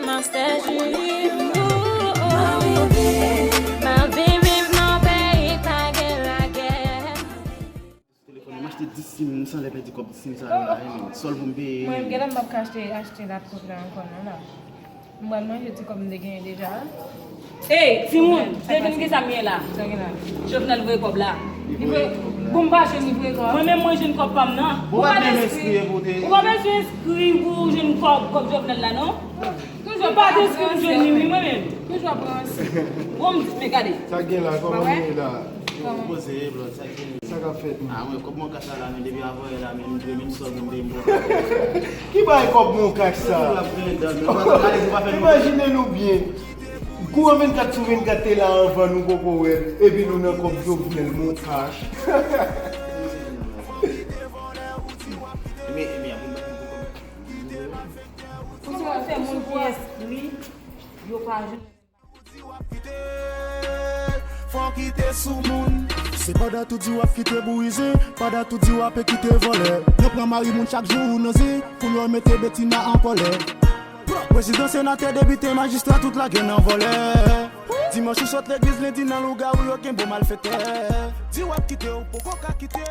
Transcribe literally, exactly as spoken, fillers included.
Master G, ooh, ooh. Mwen viv nan peyi pa gen lagè. Telefòn, m achte dis sim, m sanlè pèdi kòb sim sa yo la, men sòl pou m peye. Mwen, men genlè m p ap ka achte, achte laptop la ankò non la. M pral manje ti kòb m te genyen deja. Ey, timoun, deja gen sa m ye la. Sa gen la. Jovenel voye kòb la. Li voye kòb la. Bon, m pa jwenn li voye kòb. Mwen menm mwen jwenn kòb pa m nan. Ou pa t enskri pou te. Ou pa bezwen enskri pou jwenn kòb, kòb Jovenel la non. Ou pa t enskri pou jwenn li wi mwen menm. Toujou ap ranse. Bon, m di, men gade. Sa gen la, kòman nou ye la? Poze, bro, sa gen. Sa k ap fèt, man? Ah, mwen, kòb mwen kasa la, men depi avanyè la, men m dwe menm sòl, men m dwe m bon. Ki bay kòb mwen kasa? Imajine nou byen. Kouran vennkat sou vennkat te la anvan nou poko wè l, epi nou nan kòb Jovenel, mon kach. Pou se fè moun ki enskri, yo pa jwenn. Fò kite sou moun. Se pandan tout di w ap kite bouyize, pandan tout di w ap kite vòlè. Yo pran mari moun chak jou nan zen, pou yo mete Betina an kòlè. Prezidan, senatè, depite, majistra, tout lage nan vòlè. Dimanch ou sot legliz, lendi nan lougawou, yo kenbe w malfektè. Di w ap kite, ou poko ka kite.